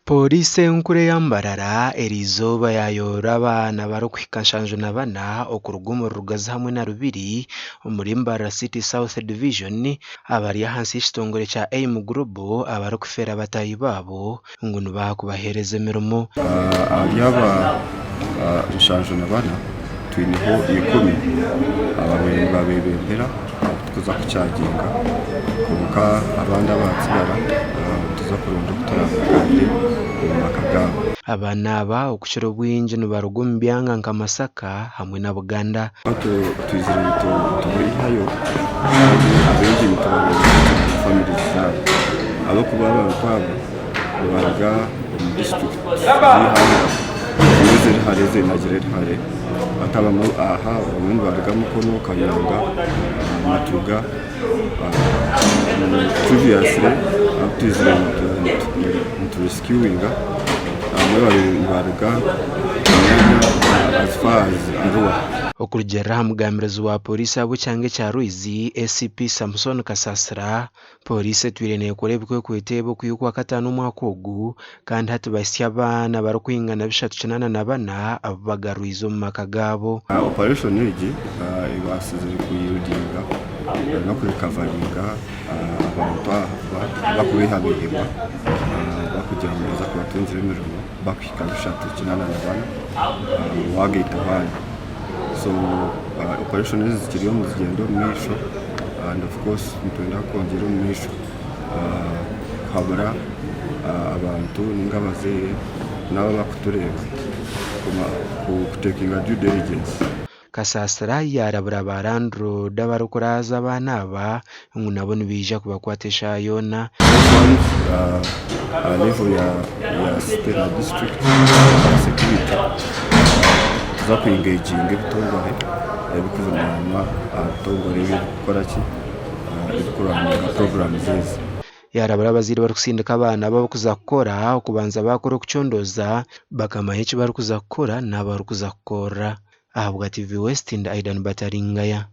Pooriisi enkuru eya Mbarara eriizooba yaayoora abaana barikuhika 74 okuruga omuri Rugazi hamwe na Rubiri omuri Mbarara City South Division abari ahansi y'ekitongore kya AIM Global abarikufeera bataahi baabo ngu nibakubaheereza emirimo. Ahari aba 74 twineho 10 ababaire nibabebembera abu turikuza kucharginga kwonka abandi abaatsigara nituza kuronda oku turaabagarure omu maka gaabo. Abaana aba okukira obwingi nibaruga omu byanga nka Masaka hamwe na Buganda. Twizire nitubaihayo kandi abaingi nitubareeba omu families zaabo ahabw'okuba abantu aba nibaruga omu disiturikiti z'eihanga zimwe ziri hare ezindi ziri hare hati abamwe aha abamwe nibaruga Mukono, Kayunga, Matuga previously abu twizire niturescuinga abamwe babaire nibaruga emyanya as far as Arua. Okurugiirira aha mugambirizi wa Pooriisi ahabw'ekyanga ekya Rwizi, ACP Samson Kasasira, Pooriisi etwire neekora ebikwekweto ebi okwiha Okwakataano omwaka ogu kandi hati bahitsya abaana barikwingana 384 abu bagarwize omu maka gaabo. Operation egi ebaasize kuyieldinga n'okurikavaringa abantu aba abakubeihabeihibwa barikugira ngu nibaza kubatungira emirimo bakuhika 384 wagaitaho andi. So operation ezi zikiriyo nizigyenda omu maisho and of course nitwenda kwongyera omu maisho kuhabura abantu ninga abazaire n'abo abakutureeba kutekinga due diligence. Kasasira yaarabura ba landlord abarikuraaza abaana aba ngu nabo nibaija kubakwata eshaaha yoona. Those ones aha level ya city na district security nituza ku engaginga ebitongore ebikuvunaanwa aha bitongore ebi ebikukora ki ebikurwaninga programs ezi. Yaarabura abazaire barikusindika abaana baabo kuza kukora okubanza baakora okucondooza bakamanya eki barikuza kukora n'abu barikuza kukorera. Ahabwa TV West ndi Aidan Bataringaya.